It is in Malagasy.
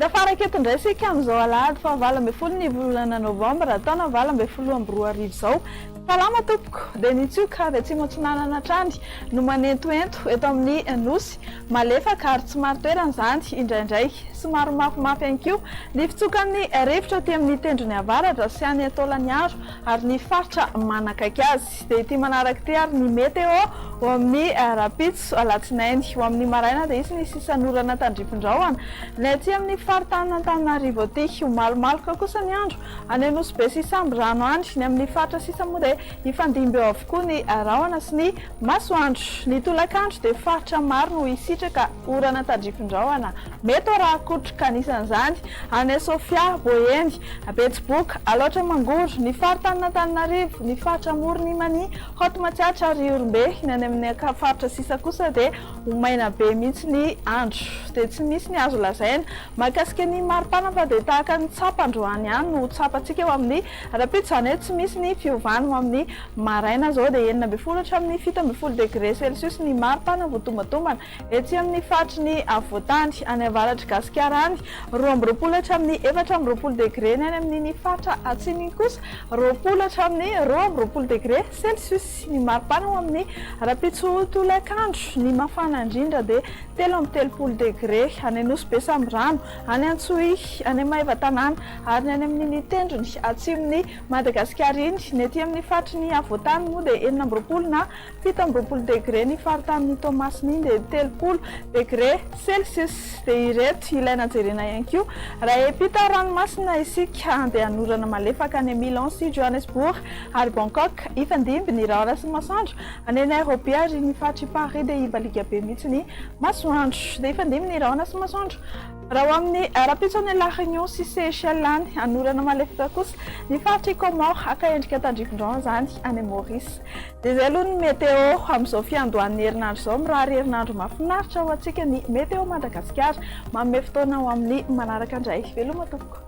tafaraka eto indray isika amin'izao alahady faha 18 ny volana novambra taona 2018 izao. Salama tompoko, dia ny tsioka avy atsimo atsinanana hatrany no manentoento eto amin'ny nosy. Malefaka ary tsy marin-toerana izany indraindray. Somary mafimafy ihany koa ny fitsokan'ny rivotra aty amin'ny tendrony avaratra sy any Taolagnaro ary ny faritra manakaiky azy. Dia ity manaraka ity ary ny météo ho amin'ny rahampitso alatsinainy. Ho amin'ny maraina dia hisy ny sisan'orana tandrifin-drahona ny aty amin'ny faritanin'Antananarivo aty. Ho malomaloka kosa ny andro any Anosibe sy Sambirano any. Ny amin'ny faritra sisa moa dia hifandimby eo avokoa ny rahona sy ny masoandro. Ny tolakandro dia faritra maro no hisitraka orana tandrifin-drahona. Mety ho rakotroka, anisan'izany any Sofia, Boeny, Betsiboka, Alaotra Mangoro, ny faritanin'Antananarivo, ny faritra Amoron'i Mania, Haute Matsiatra ary Ihorombe. Ny any amin'ny faritra sisa kosa dia ho maina be mihitsy ny andro. Dia tsy misy ny azo lazaina mahakasika ny maripana fa dia tahaka ny tsapa androany ihany no ho tsapantsika eo amin'ny rahampitso, izany hoe tsy misy ny fiovana ho amin'ny maraina izao dia 16 hatramin'ny 17 degre celsius ny maripana voatombatombana. Etsy amin'ny faritry ny afovoantany, any avaratr'i Gasikara any, 22 hatramin'ny 24 degre, ny any amin'iny faritra atsimo iny kosa, 20 hatramin'ny 22 degre celsius. Ny maripana ho amin'ny rahampitso tolakandro, ny mafana indrindra dia 33 degre any Nosy Be Sambirano, any Antsohihy, any Maevatanàna ary ny any amin'iny tendrony atsimon'i Madagasikara iny. Ny aty amin'ny faritry ny afovoantany moa dia 26 na 27 degre ny faritanin'i Toamasina iny dia 30 degre celsius. Dia ireto ilaina jerena ihany koa raha hiampita ranomasina isika handeha hanorana malefaka any Milan sy Johannesburg ary Bangkok, hifandimby ny rahona sy ny masoandro any Nairobi ary ny faritr'i Paris dia hibaliaka be mihitsy ny masoandro. Dia hifandimby ny rahona sy ny masoandro. Raha ho amin'ny rahampitso any La Réunion sy Seychelles any, hanorana malefaka kosa ny faritr'i Comores, haka endrika tandrifin-drahona izany any Maurice. Dia izay aloha ny météo amin'izao fiandohan'ny herinandro izao. Mirary herinandro mahafinaritra ho antsika ny Météo Madagasikara. Manome fotoana ho amin'ny manaraka indray. Veloma tompoko.